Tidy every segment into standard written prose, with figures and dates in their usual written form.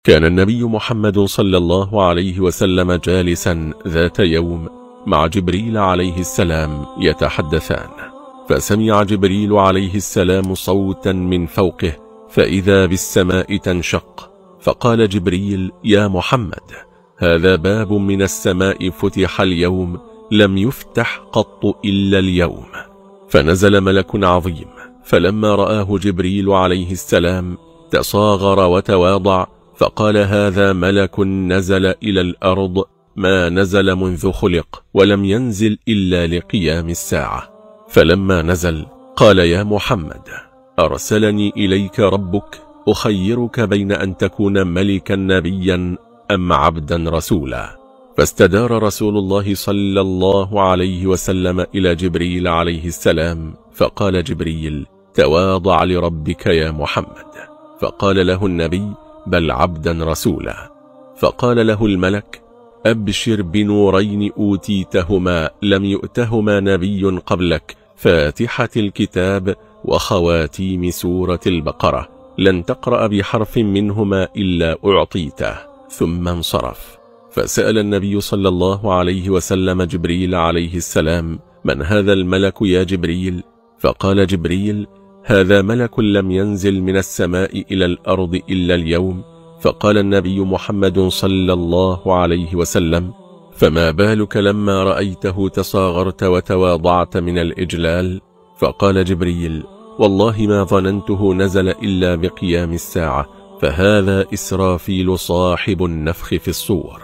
كان النبي محمد صلى الله عليه وسلم جالسا ذات يوم مع جبريل عليه السلام يتحدثان، فسمع جبريل عليه السلام صوتا من فوقه فإذا بالسماء تنشق، فقال جبريل: يا محمد، هذا باب من السماء فتح اليوم لم يفتح قط إلا اليوم. فنزل ملك عظيم، فلما رآه جبريل عليه السلام تصاغر وتواضع، فقال: هذا ملك نزل إلى الأرض ما نزل منذ خلق ولم ينزل إلا لقيام الساعة. فلما نزل قال: يا محمد، أرسلني إليك ربك أخيرك بين أن تكون ملكا نبيا أم عبدا رسولا. فاستدار رسول الله صلى الله عليه وسلم إلى جبريل عليه السلام، فقال جبريل: تواضع لربك يا محمد. فقال له النبي: بل عبدا رسولا. فقال له الملك: أبشر بنورين أوتيتهما لم يؤتهما نبي قبلك، فاتحة الكتاب وخواتيم سورة البقرة، لن تقرأ بحرف منهما إلا أعطيته. ثم انصرف. فسأل النبي صلى الله عليه وسلم جبريل عليه السلام: من هذا الملك يا جبريل؟ فقال جبريل: هذا ملك لم ينزل من السماء إلى الأرض إلا اليوم. فقال النبي محمد صلى الله عليه وسلم: فما بالك لما رأيته تصاغرت وتواضعت من الإجلال؟ فقال جبريل: والله ما ظننته نزل إلا بقيام الساعة، فهذا إسرافيل صاحب النفخ في الصور.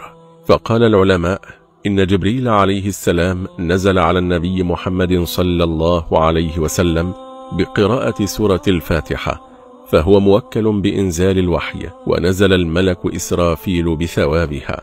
فقال العلماء: إن جبريل عليه السلام نزل على النبي محمد صلى الله عليه وسلم بقراءة سورة الفاتحة، فهو موكل بإنزال الوحي، ونزل الملك إسرافيل بثوابها.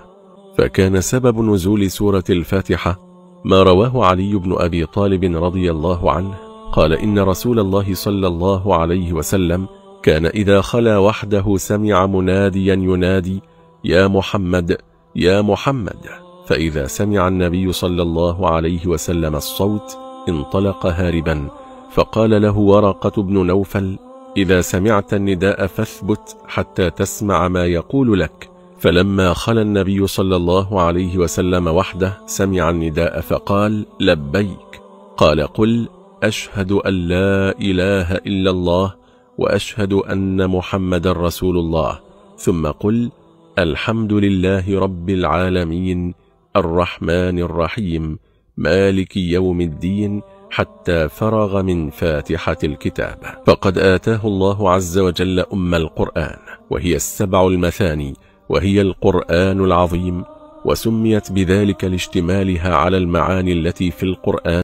فكان سبب نزول سورة الفاتحة ما رواه علي بن أبي طالب رضي الله عنه، قال: إن رسول الله صلى الله عليه وسلم كان إذا خلا وحده سمع مناديا ينادي: يا محمد يا محمد. فإذا سمع النبي صلى الله عليه وسلم الصوت انطلق هاربا. فقال له ورقة بن نوفل: إذا سمعت النداء فاثبت حتى تسمع ما يقول لك. فلما خلا النبي صلى الله عليه وسلم وحده سمع النداء فقال: لبيك. قال: قل: أشهد أن لا إله إلا الله وأشهد أن محمد رسول الله. ثم قل: الحمد لله رب العالمين الرحمن الرحيم مالك يوم الدين، حتى فرغ من فاتحة الكتاب. فقد آتاه الله عز وجل أم القرآن، وهي السبع المثاني، وهي القرآن العظيم، وسميت بذلك لاشتمالها على المعاني التي في القرآن